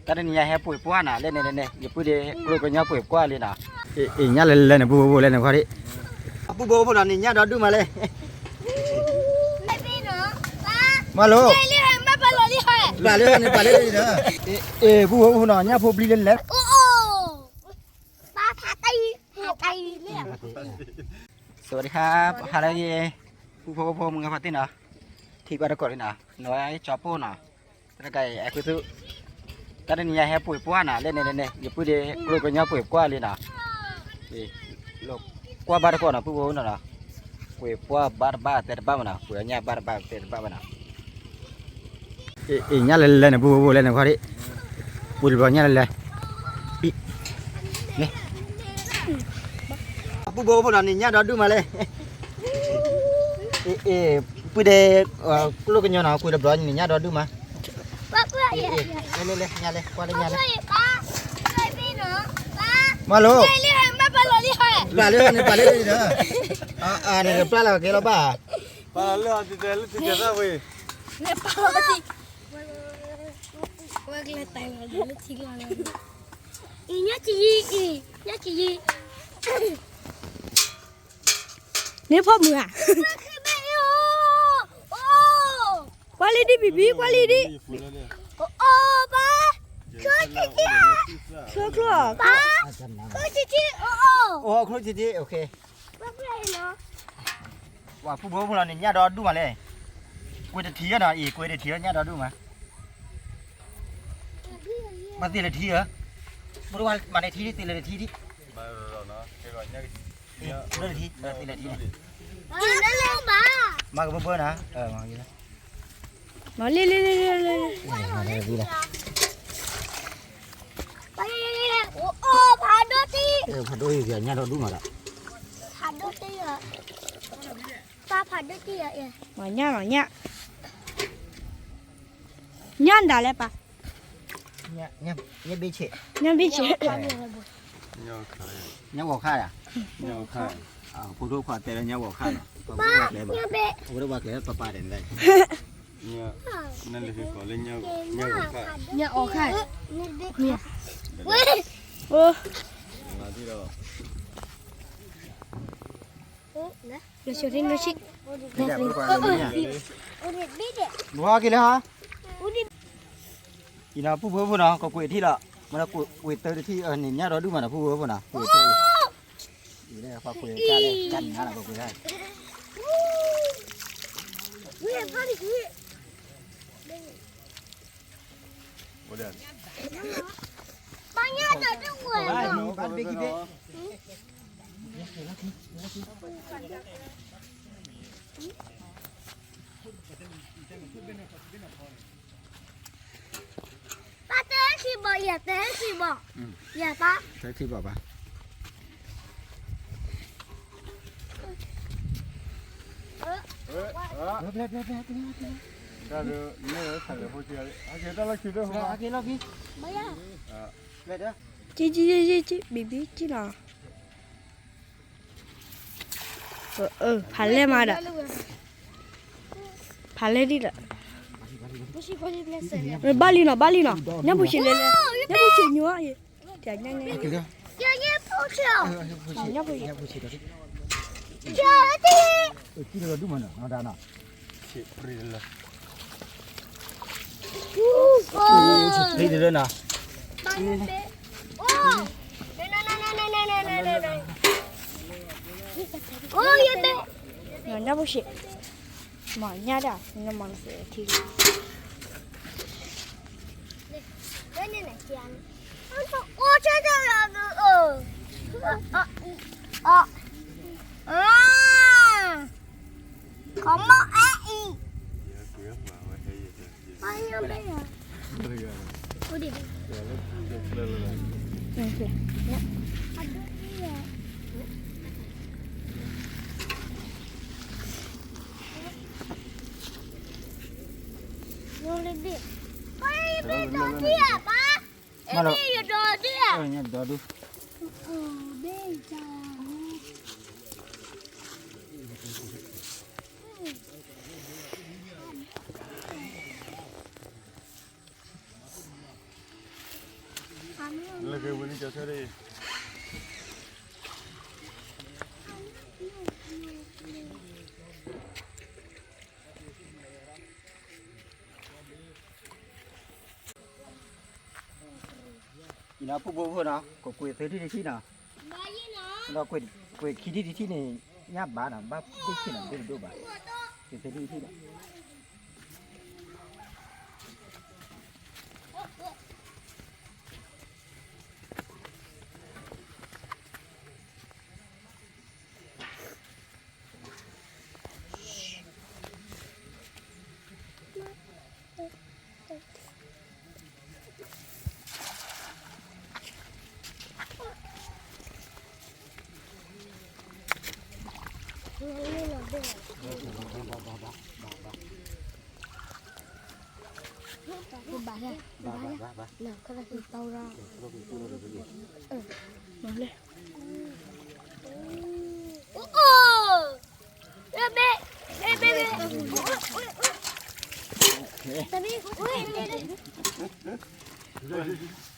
တၢ်တနံၤညါဟဲပှ့ၤပှၢ်နၤ လဲၣ်န့ၣ်န့ၣ် ယပုၢ်ဒ့ ကျိကညီပှ့ၤပှၢ်လံနၤ. အ့ၣ် ညၣ်လဲၤလဲၤန့ၣ် ပုၢ်ဖိဖိလဲၣ်န့ၣ်ခွါဒံး. အပုၢ်ဖိဖိနီၤ နံၤညၣ်ဒီဒူၣ်မးလဲၣ်. မၤလိ, ပာ်လၢန့ၣ် ပာ်လၢဒီး, အ့ၣ် ပုၢ်ဖိဖိနီၤ ညၣ်ဖိဘျံလၢလဲၣ်. สวัสดีครับ ဟါလၢအဂ့ၤ ပုၢ်ဖိဖိမုၢ်ဂၤဖါတံၢ်နီၤ, ထံၣ်ဘၣ်တကိးလံနီၤ, နဝဲကၠီပိၢ်နီၤ, တၢ်တကးအံၤ အခိၣ်သူ, တၢ်တနံၤညါဟဲပှ့ၤပှၢ်နၤ လဲၣ်န့ၣ်န့ၣ် ယပုၢ်ဒ့ ကျိကညီပှ့ၤပှၢ်လံနီၤ, ကွၢ်ဘၣ်တကိးနီၤ ပုၢ်ဖိနီၤ, ပှ့ၤပှၢ်ဘၣ်တဘၣ်တဲတဘၣ်မနီၤ, ပှ့ၤညၣ်ဘၣ်တဘၣ်တဲတဘၣ်မနီၤ. အ့ၣ် ညၣ်လဲၤလဲၤန့ၣ် ပုၢ်ဖိဖိလဲၣ်န့ၣ်ခွါဒံး, ပှ့ၤတဘျီညၣ်လဲၤလဲၤ, အ့ၣ် ပုၢ်ဖိဖိနီၤ နံၤညၣ်ဒီဒူၣ်မးလဲၣ်. အ့ၣ် ပုၢ်ဒ့ ကျိကညီနီၤ ကွၢ်တဘျီနံၤညၣ်ဒီဒူၣ်မး, လဲၤလဲၤလဲၤ ညၣ်လဲၤ ကွၢ်လၢညၣ်လဲၤ, မၤလိ, ပာ်လၢန့ၣ် ပာ်လၢဒီး, အန့ၣ်ပာ်လၢကဲလီၤဘၣ်, ပာ်လၢန့ၣ်ပာ်လၢဒီး, ညၣ်ကယံၤ အ့ၣ် ညၣ်ကယံၤ န့ၣ်ဖီမုၢ်ဧါ, ကွၢ်လံဒံး ဘံဘံ ကွၢ်လံဒံး, ချၢချၢ, ချၢချၢ, ချၢချၢ, ပှၤပုၢ်ဖိဖိနီၤ နံၤညၣ်ဒီဒူၣ်မးလဲၣ်, ကွၢ်တထံၣ်နီၤ အ့ၣ် ကွၢ်တထံၣ်ညၣ်ဒီဒူၣ်မး, မၤသ့ၣ်လၢထံဧၢ, မၤန့ၢ်ထံဒံး သ့ၣ်လၢထံဒံး, လၢထံ သ့ၣ်လၢထံ, မၤကဘၢဘၢနၤ, မၤလံလံလံလံလံ, ဖးဒိၣ်တံၢ်, ဖးဒိၣ်တံၢ် ညၣ်ဒီဒူၣ်မးဒီး, ဖးဒိၣ်တံၢ်, မၤညၣ်မၤညၣ်, ညၣ်ဒၣ်လဲၣ်ပၢ်, ညၣ်ဘ့ၣ်ဆ့း, ညၣ်ဘ့ၣ်ဆ့း, ညၣ်ဂီၤခါဧါ, ဖိဒိၣ်ခွါတဲလၢညၣ်ဂီၤခါနီၤ, အဝဲဒၣ်ပှၤကျဲပပာ်ဒဲးန့ၣ်, ညၣ်အီၣ်ခါ, အိၣ် ဘှါက့ၤလၢဟါ, အံၤနီၤ ပုၢ်ဖိဖိနီၤ ကကွံာ်ထံၣ်လီၤ, မ့ၢ်ကွံာ်တၢ်တထံၣ် နံၤညၣ်ဒီဒူၣ်မးနီၤ ပုၢ်ဖိဖိနီၤ ကွံာ်ထံၣ်လီၤ, အံၤလၢပှၤကွံာ်တၢ်လၢ ကၢ်နၤလီၤ ပှၤကွံာ်တၢ် ပၢ်တဲခံဘီၣ် ယတဲခံဘီၣ်, ယပၢ်တဲခံဘီၣ်ပၢ်, ကံကံကံကံ ဘံဘံကံလီၤ. ဖးလဲၢ်မးဒီး, ဖးလဲၢ်ဒံးဒီး, ဘၣ်လံနီၤ ဘၣ်လံနီၤ, ညၣ်ဖိဆံးလဲၣ်လဲၣ်, ညၣ်ဖိဆံးညိဧါ, ညၣ်ဖိဆံး, ညၣ်ဖိဆံး, မၤညၣ်ဒၣ် နမၤကစဲးထံလီၤ. လၢက့ၤဝံၤန့ၣ် ကၠီဆၢဒၣ်အံၤ အံၤနီၤ ပူဖိဖိနီၤ ကကွံာ်သုထံၣ်တထံၣ်နီၤ, ဒီးကွံာ်ခံထံၣ်တထံၣ်န့ၣ် ညၣ်ဘၣ်နီၤ ဘၣ်ဒ့ၣ်ဆ့ၣ်နီၤ ဒ့ၣ်တဒိၣ်ဘၣ်, ကွံာ်သုထံၣ်တထံၣ်နီၤ.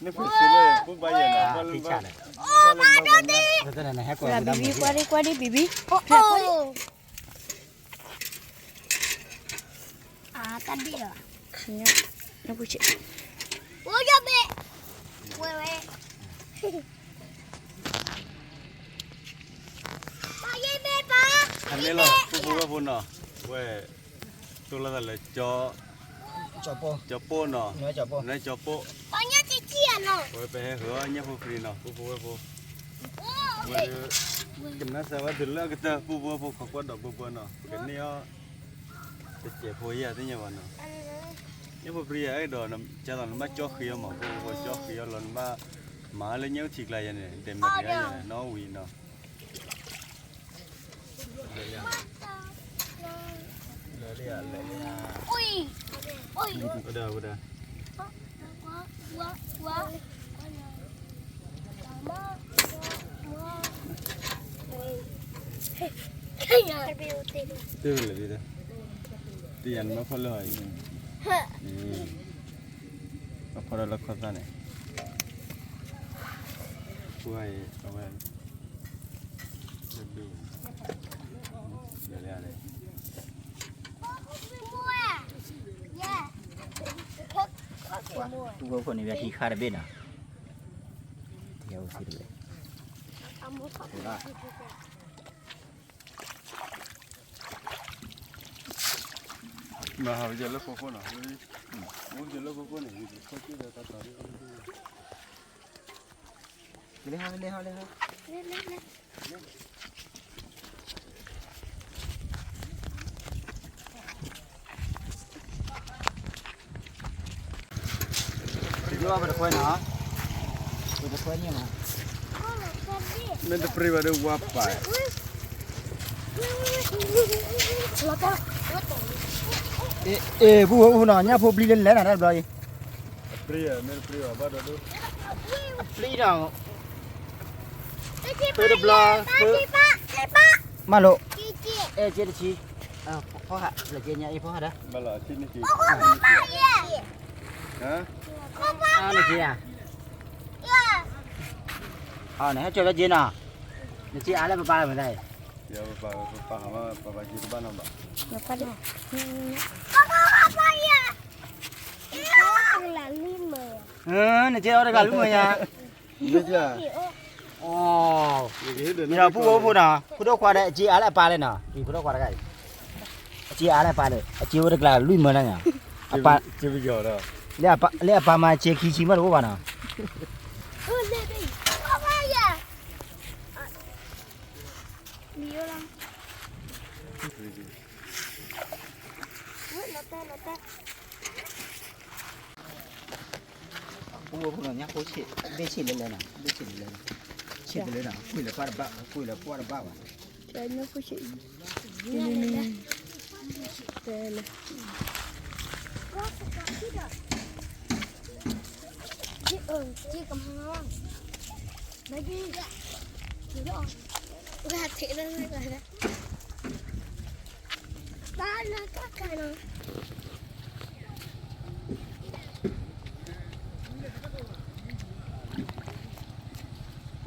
နဖိစံးလၢ ပဘၣ်ယဲၢ်နၤ ဘၣ်လၢဘၣ် ဘၣ်လၢဘၣ် ဘံဘံ ကွၢ်ဒံကွၢ်ဒံ ဘံဘံ တၢ်ဒ့ၣ်လီၤ နဖိစံး ဝဲဝဲ အမ့ၢ်လီၤ ပူဖိဝဲၢ်ဖိနီၤ, ဝဲ တိၢ်လီၤသးလၢ ကၠီပိၢ်နီၤ, ဝဲပဟဲဃုာ်အီၣ်ညၣ်ဖိပြံနီၤ ပူဖိဝဲၢ်ဖိ, ဝဲ ကနၣ်စၢၤဝဲတုၤလၢအကတၢၢ် ပူဖိဝဲၢ်ဖိ ခိးကွၢ်ဒီးဘၢဘၢနီၤ ကန့ၢ်အီၤ တစဲးဖိယဲၢ်သ့ၣ်ညါဘၣ်နီၤ, ညၣ်ဖိပြံယၤအဲၣ်ဒိး ကသိးနဘၣ်ကၠီဃံအီၤမး ပူဖိကၠီဃံအီၤလီၤ နဘၣ် မၤလၢညၣ်အုၣ်ထံကျါယဲၢ်န့ၣ် ဒဲးမဲာ်တဂၤယဲၢ်န့ၣ် နီၣ်ဝံၤနီၤ ဝဲဒၣ် ဝဲဒၣ် တၢ်လၢ တယၤနဘၣ်ဖီၣ်လၢဟီအံၤ, ဘၣ်ဖီၣ်ဒီးလၢခီၣ်သၣ်န့ၣ်, ပှၤအံၤ အဝဲ လၢဒိၣ် လၢလၢ ပူဖိဖိန့ၣ် ဟံးခါတဘ့ၣ်နီၤ, ယအိၣ်စ့တဘ့ၣ်, မၤဟးဝဲယလၢခိခိၣ်နီၤ, မ့ၢ်ယလၢခိခိၣ်န့ၣ် ယခိၣ်က့ၤဒီးတၢ်တီၤဒ် လဲၤဟီ လဲၤဟီ လဲၤဟီ ပတခွဲနီၤ, ပတခွဲန့ၣ်မး, မ့ၢ်တပြံဘၣ်ဒီးဝါပာ်, အ့ ပူဖိဖိနီၤ ညၣ်ဖိပျံၤလၢလဲၣ်နၤတၢ်တဘျီအံၤ, ပျံၤနီၤ ပတဘျီ, မၤလိာ်, အဲ က့တဆံ, ဖီဟး လၢက့ညါအံၤ ဖီဟးဒီး, နက့ဧါ, နဟဲကၠီလၢက့နီၤ, နက့အါလၢပပၢ်လၢမတၤအံၤ, နက့အီၣ်တဂၤ လွံၢ်မၢ, ယဒီးပူဖိဖိနီၤ, ဖိဒိၣ်ခွါဒီး အက့အါလၢအပၢ်လဲၣ်နီၤ, ပဖိဒိၣ်ခွါတဂၤအံၤ, အက့အါလၢအပၢ်လဲၣ်, အက့အိၣ်တကျါလွံၢ်မၢလၢညါ, လၢအပၢ်မၤစဲခံဆံမးတအိၣ်ဘၣ်နီၤ ပူဖိဖိနီၤ ညၣ်ဖိဆံး ဘ့ၣ်ဆံးလၢလဲၣ်နီၤ ဘ့ၣ်ဆံးလၢလဲၣ်နီၤ, ဆံးတလၢနီၤ ကွံာ်လၢကွၢ်တဘၣ် ကွံာ်လၢကွၢ်တဘၣ်ဘၣ်, ညၣ်ဖိဆံး တဲလၢ တၢ်လၢတၢ်ခါနီၤ,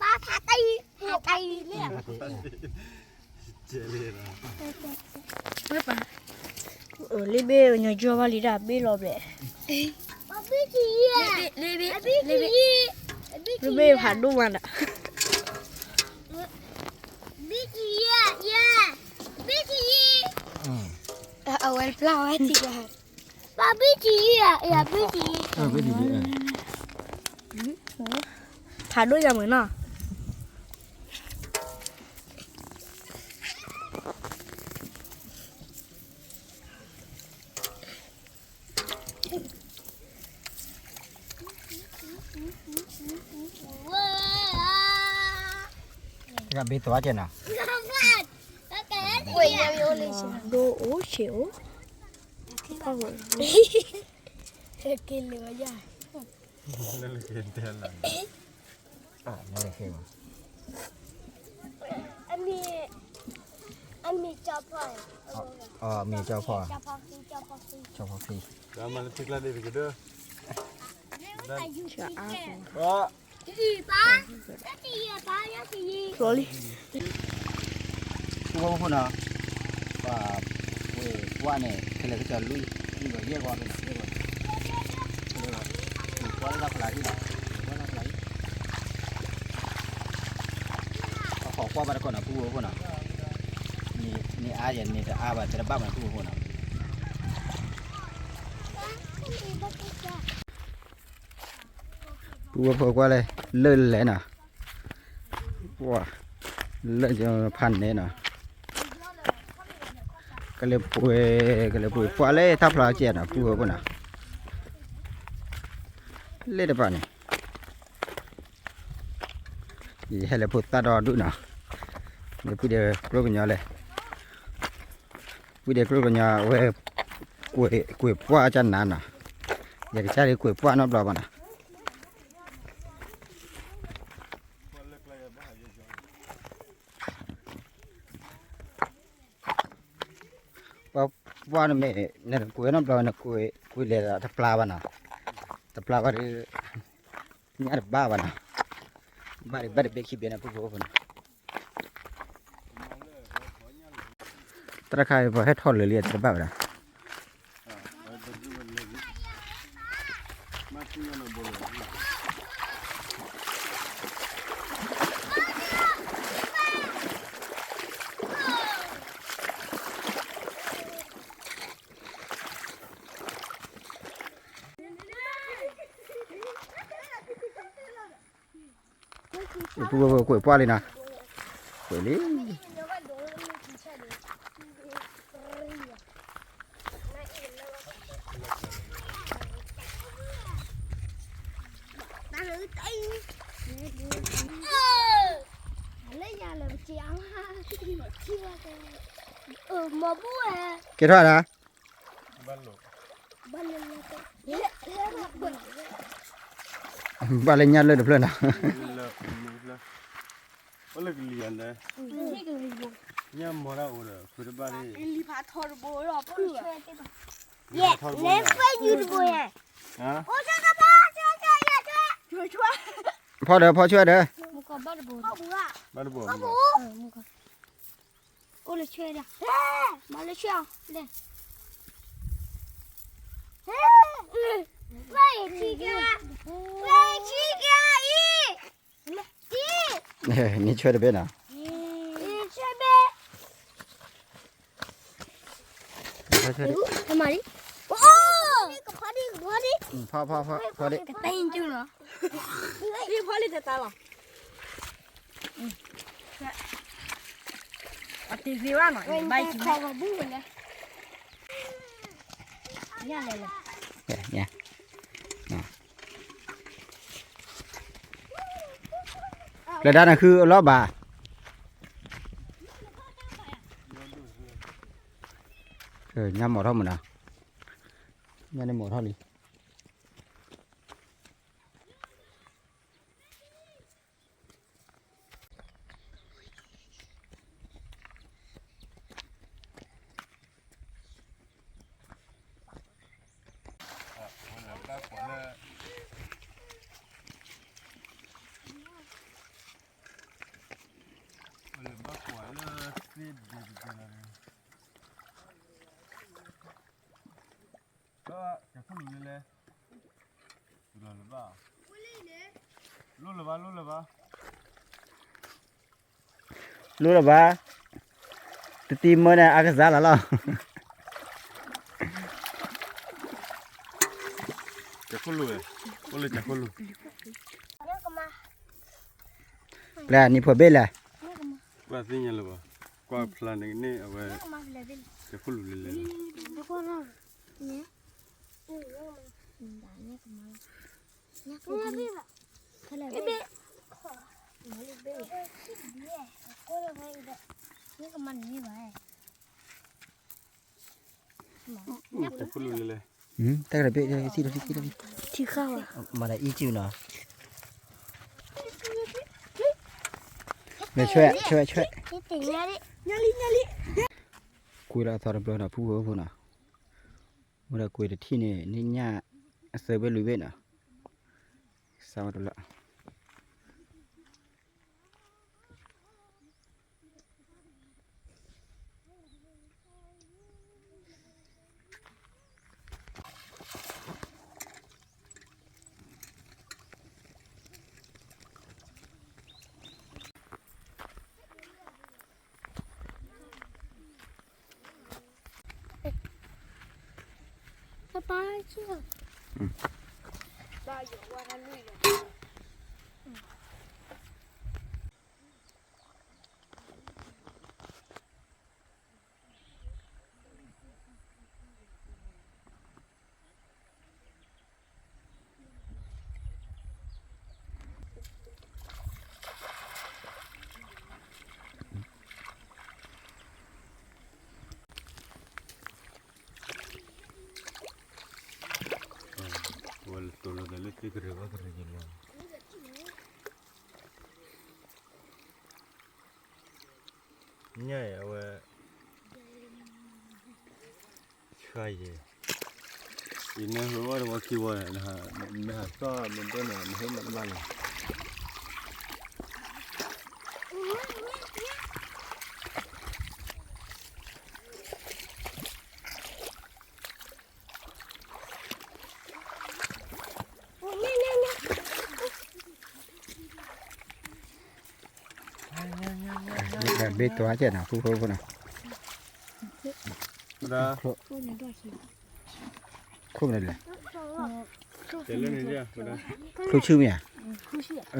ပၢ်ဖးတၢ်အံၤ, ဖးတၢ်အံၤလံ. ဝဲပၢ်, လ့ဘ့ၣ်ညီကၠီဘၣ်လံဒၣ်ဘ့ၣ်လီၤဘျဲၣ်, လ့ဘ့ၣ်ဖးဒိၣ်မးဒီး, အဝဲပျၢ်ဝဲထံၣ်, ပၢ်ဘ့ၣ်ထံၣ်, ဖးဒိၣ်ယၤမုာ်နီၤ. တၢ်ဘ့ၣ်သီကဲနီၤ, ဒိၣ်အိၣ်ဆံးအိၣ်, က့ၤလၢယၤ, အမံၤကၠီဖီ, အမံၤကၠီဖီ, ကၠီဖီခံ, ကၠီဖီခံ, ပၢ်, ဖိဖိနီၤ, ပှၤဝဲပှၢ်န့ၣ် ခဲလၢာ်ကစၢ်လွံၢ်, လွံၢ်ဂီၤယဲၢ်ဂီၤန့ၣ်, ယဲၢ်ဂီၤ, ပှၢ်လၢတၢ်ဖျါဟံၣ်နီၤ, ပှၢ်လၢတၢ်ဖျါဟံၣ်, အခိးကွၢ်ဘၣ်တကိးနီၤ ပုၢ်ဖိနီၤ, န့ၢ်အါယဲၢ်န့ၣ်တအါဘၣ် တဲတဘၣ်မး ပုၢ်ဖိနီၤ. ပုၢ်ဖိကွၢ်လဲၣ်, လၢလဲၣ်နီၤ, ပှၤ, လၢဖးန့ၣ်နီၤ, ကလဲၤပှ့ၤ, ကလဲၤပှ့ၤပှၢ်လၢတၢ်ဖျါကဲနီၤ ပုၢ်ဖိနီၤ, လၢတပၤန့ၣ် ယဟဲလၢဖိသၣ်ဒီဒူၣ်နီၤ, ဒီးပုၢ်ဒီးကျိကညီလဲၣ်, ပုၢ်ဒီးကျိကညီဝဲ, ကွဲးပှၢ်ကနၤနီၤ, ယကစၢ်ဒ်ကွဲးပှၢ်နီတဘျီဘၣ်နီၤ. ပှၤပှၢ်နမ့ၢ်, နကွဲးနီတဘျီ နကွဲးလဲၤဒီးတပျၢ်ဘၣ်နီၤ, တပျၢ်ဘၣ်ဒီး, ညၣ်တဘၣ်ဘၣ်နီၤ, ဘၣ်ဒီးဘၣ်တဘ့ၣ်ခံဘ့ၣ်နီၤ ပုၢ်ဖိဖိနီၤ. တၢ်တခါအံၤပှၤဟဲထီၣ်လၢာ်လံ တဘၣ်ဝဲဒၣ်. ပုၢ်ဖိကွဲးပှၢ်လံနီၤ, ကွဲးလံ. ကဲထီၣ်ဒၣ်, ဘၣ်လၢညၣ်လၢတဖျၢၣ်နီၤ, လၢကလံၤန့ၣ်, ညၣ်မီၤတၢ်အိၣ်ဒီး ဖုတဘၣ်န့ၣ်, ဖီဒီးဖီဆွဲဒီး, ဘၣ်တဘိ, အိၣ်လၢဆွဲဒီး, မၤလၢဆွဲအီၤ, န့ၢ်ဆွဲတဘ့ၣ်နီၤ, ဖီဖီဖီလံ, ဖီလံတတါလီၤ. တသ့ဘၣ်နီၤ, ဘၣ်ယံၤ, ညါလဲၣ်လဲၣ်, ညါ, ပျဲၢ်ဒါန့ၣ်ဃုအလီၢ်ဘၣ်, ညါမီၤထီၣ်မုၢ်နီၤ, ညါန့ၣ်မီၤထီၣ်လံ. လၢဘၣ်, လိၣ်လၢၤဘၣ်, တတံၤမၢန့ၣ် အကစၢ်လီၤလီၤ. ပျဲၢ်နံၤဖိဘ့ၣ်လဲၣ်, ကွၢ်သ့ၣ်ညါလၢၤဘၣ်, ကွၢ်ဖျါန့ၣ်န့ၣ်အဝဲ, တၢ်ကရၢၢ်ဘ့ၣ်, ထံဃၢ်ဝဲ, မၤဒၣ်အံၣ်ကၠူၣ်နီၤ, ဆွဲဆွဲဆွဲ, ကွံာ်လီၤအသီတဘျီနီၤ ဖုဖိဖိနီၤ, မ့ၢ်ဒီးကွံာ်တထံၣ်န့ၣ် န့ၢ်ညၣ်အသၢဘ့ၣ်လွံၢ်ဘ့ၣ်နီၤ, စးဝဲတလၢ ဝဲလၢတိၤလီၤသးလၢသ့ၣ်ကရၢဘၣ်ကရၢယလီၤ, ညၣ်အံၤအဝဲ ဆှါယဲ, ယနဟၢဝဲတဝီခံဝီန့ၣ်, မ့ၢ်ဟးသီၣ်မ့ၢ်ဒိၣ်န့ၣ် နဟဲမၤတဘၣ်လီၤ. ဘ့ၣ်တွၤကဲနီၤ ဖုဖိဖိနီၤ, ချိၣ်မနုၤလဲၣ်, ချိၣ်ဆူၣ်မ့ၢ်ဧ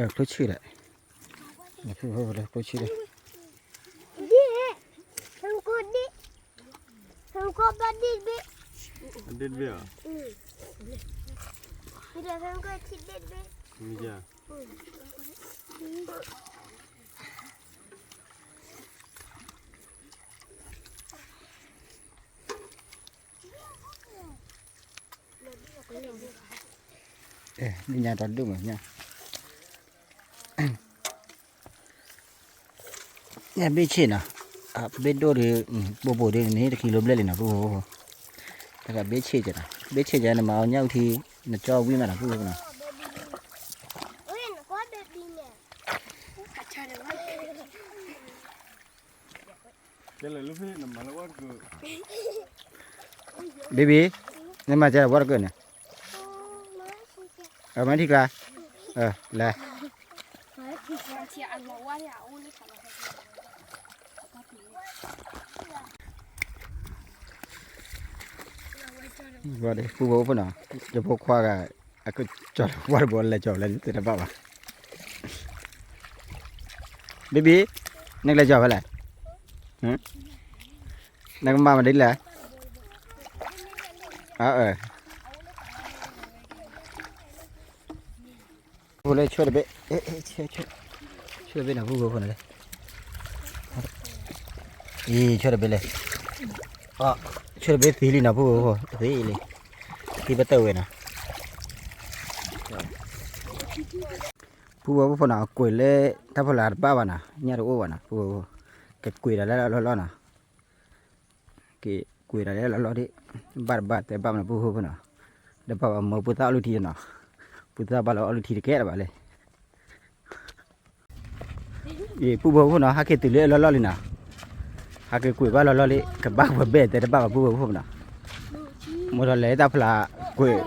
ါ, ချိၣ်ဆူၣ်ဒီး ဖုဖိဖိလၢချိၣ်ဆူၣ်ဒီး ဒ့ၣ်, ဒ့ၣ်, ဒ့ၣ်တဘ့ၣ်, ဒ့ၣ်တဘ့ၣ်ဧါ, ဒ့ၣ်တဘ့ၣ်, ညၣ်ဒီဒူၣ်မး, ညၣ်ဘ့ၣ်ဆ့ၣ်နီၤ, ဘ့ၣ်ဒိၣ်ဒီး ဘိဘိၣ်ဒီးန့ၣ် တကံလိဘျဲၣ်လံနီၤ ဖုဖိဖိ, တၢ်ကဘ့ၣ်ဆ့ၣ်ကဲနီၤ, ဘ့ၣ်ဆ့ၣ်ကဲ နမၤအီၣ်ညၣ်အုၣ်ထံ နကၠီဝံၣ်မးနီၤ ဖုဖိဖိနီၤ. Baby, နမၤစၢၤဝဲတကၢၢ်န့ၣ်, မၤထံကျါ, လဲၤ. ဖုဖိဖိနီၤ, ယဖိခွါဂၤ အကကၠီၤလၢဝဲတဘိလဲၤကၠီၤလဲၣ် သ့ၣ်တဘၣ်ဘၣ်. Baby, နကလဲၤကၠီၤဖဲလဲၣ်. နကမၤမနုၤလဲၣ်. အၢ ဖိလၢဆိတဘ့ၣ်, ဆိတဘ့ၣ်နီၤ ပုၢ်ဖိဖိနီၤလၢ, အံၤ ဆိတဘ့ၣ်လဲၣ်, ဆိတဘ့ၣ်သံလံနီၤ ပုၢ်ဖိဖိ သံလံ, သံပတၢၢ်ဝဲနီၤ. ပုၢ်ဖိဖိနီၤ ကွံာ်လၢတၢ်ဖီလာ်တဘၣ်ဘၣ်နီၤ, ညၣ်တအိၣ်ဘၣ်နီၤ ပုၢ်ဖိဖိ, ကကွံာ်တၢ်လၢလီၢ်လီၢ်နီၤ. က့ၤကွံာ်တၢ်လၢလီၢ်လီၢ်ဒၣ်, ဘၣ်တဘၣ်တဲဘၣ်မနီၤ ပုၢ်ဖိဖိနီၤ, ဒီးဘၣ်ဘၣ်မၢပုၢ်သၣ်အီၣ်လုၢ်ထံနီၤ, ပုၢ်သၣ်ဘၣ်လီၤအီၣ်လုၢ်ထံတကဲလၢၤဘၣ်လဲၣ်. ပုၢ်ဖိဖိနီၤ ဟဲက့ၤတုၤလၢအလီၢ်လီၢ်လံနီၤ, ဟဲက့ၤကွံာ်ဘၣ်လီၢ်လီၢ်လံ ကဘၣ်ပှဲၤဘဲၣ်တဲတဘၣ်ဘၣ် ပုၢ်ဖိဖိနီၤ, မိၢ်ထီၣ်လဲၤတၢ်ဖီလာ်ကွံာ်,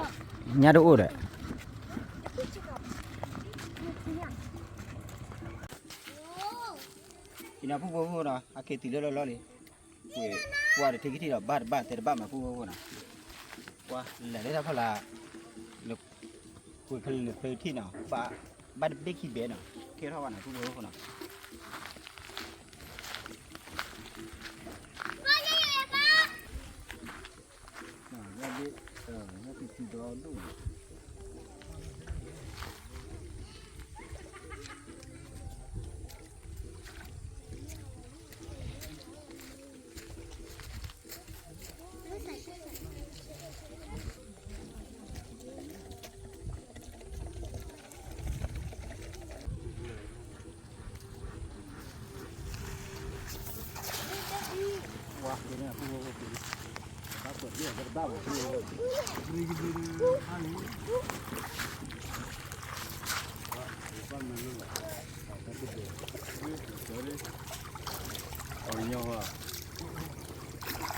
ညၣ်တအိၣ်ဒီး အံၤနီၤ ပုၢ်ဖိဖိနီၤ ဟဲက့ၤတုၤလၢလီၢ်လီၢ်လံ, ကွံာ်ပှၢ်တထံခံထံဒီး ဘၣ်တဘၣ်တဲတဘၣ်မနီၤ ပုၢ်ဖိဖိနီၤ, ပှၢ်လဲၤလၢတၢ်ဖီလာ်, ကွံာ်ဖဲလဲၣ်ဖဲထံၣ်နီၤ, ဘၣ်တဘ့ၣ်ခံဘဲနီၤ, ကဲထီၣ်ဘၣ်နီၤ ပုၢ်ဖိဖိန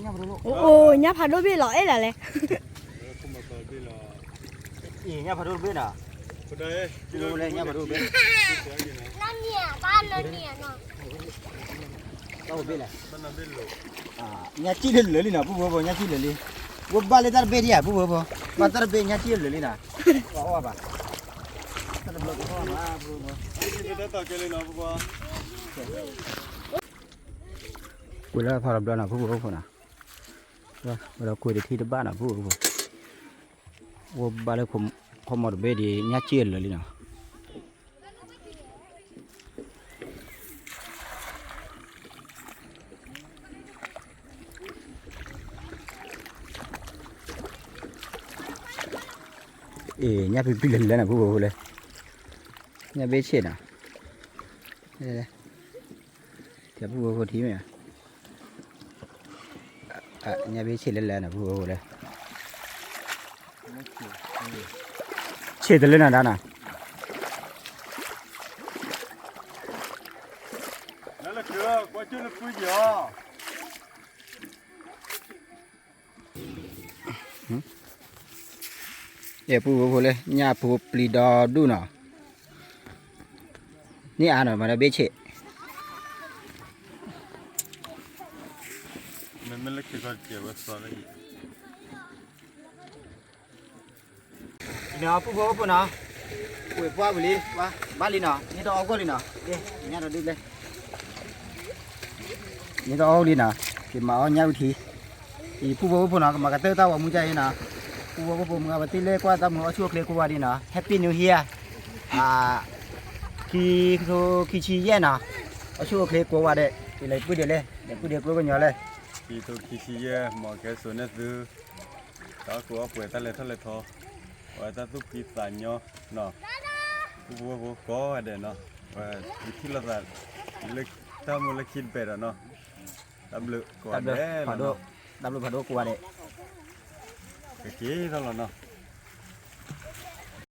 ီၤ. အိၣ် ညၣ်ဖးဒိၣ်ဘ့ၣ်လီၤ အဲၣ်လၢလဲၣ်. ညၣ်ဖးဒိၣ်တဘ့ၣ်နီၤ, ညၣ်ဖးဒိၣ်တဘ့ၣ်, ဘ့ၣ်လဲၣ်, ညၣ်စံၣ်လၢလၢာ်လံနီၤ ပုၢ်ဖိဖိ ညၣ်စံၣ်လၢာ်လံ, ဝဲဘၣ်လၢတၢ်တဘ့ၣ်ဒံးဧါ ပုၢ်ဖိဖိ, ဘၣ်တၢ်တဘ့ၣ်ညၣ်စံၣ်လၢာ်လံနီၤ, အီၣ်ဘၣ်, တၢ်တဘျီကီၢ်ဘၣ် ပုၢ်ဖိဖိ, ကွံာ်လၢဖးတဘျီနီၤ ပုၢ်ဖိဖိနီၤ, ဝဲဒီးကွံာ်တထံၣ်တဘၣ်နီၤ ပုၢ်ဖိဖိ, ဝဲဘၣ်လၢခိၣ်မီၤတဘ့ၣ်ဒံး ညၣ်စံၣ်လၢာ်လံနီၤ. အ့ၣ် ညၣ်ဖံဖံလၢလၢနီၤ ပုၢ်ဖိဖိလၢ, ညၣ်ဘ့ၣ်ဆ့ၣ်နီၤ, ထဲပုၢ်ဖိဖိထံၣ်မ့ၢ်, ညၣ်ဘ့ၣ်ဆ့ၣ်လၢလၢနီၤ ပုၢ်ဖိဖိလၢ, ဆ့ၣ်တလၢနီၤဒါနီၤ. အဲ ပုၢ်ဖိဖိလၢ ညၣ်ဖိပျံၤဒီဒူၣ်နီၤ, န့ၢ်အါနီၤ မၤဒီးဘ့ၣ်ဆ့ၣ် နီၤ ပုၢ်ဖိဖိနီၤ, ဝ့ၢ်ပှၢ်ဝံၤလံ, ဘၣ်လံနီၤ, န့ၢ်တအီၣ်ကွၢ်လံနီၤ, ညၣ်ဒီဒူၣ်လဲၣ်, န့ၢ်တအီၣ်လံနီၤ, က့ၤမၤအီၣ်ညၣ်ဝံထံ, အံၤ ပုၢ်ဖိဖိနီၤ ကမၤကတၢၢ်တၢ်ဂီၤမူဒ်အံၤနီၤ, ပုၢ်ဖိဖိမုၢ်အဝဲသ့ၣ်လၢကွၢ်တၢ်မုာ်အီၣ်ဆူၣ်အိၣ်ချ့ကိးဂၤဒဲးနီၤ Happy New Year, ခံကထိခံဆံယဲၢ်နီၤ, အီၣ်ဆူၣ်အိၣ်ချ့ကိးဂၤဒဲး, လဲၤပုၢ်ဒဲးလဲၣ်, လဲၤပုၢ်ဒဲးကျိကညီလဲၣ်, ခံကထိခံဆံယဲၢ် မ်ကဟဲစိာ်န့ၢ်သု တၢ်အီၣ်ကူအီၣ်ပှဲၤ တၢ်လဲၤထီၣ်လဲၤထီ, အဝဲတၢ်သူၣ်ဖှံသးညီနီၤ, ပုၢ်ဖိဖိကိးဂၤဒဲးနီၤ, ဝဲပထံၣ်လိာ်သး လၢတၢ်မူလၢခံတပဲာ်ဒီးနီၤ, တၢ်ဘျုးကိးဂၤဒဲးလီၤနီၤ, တၢ်ဘျုးဖးဒိၣ်ကိးဂၤဒဲး, ကက့ၤထီၣ်လီၤနီၤ.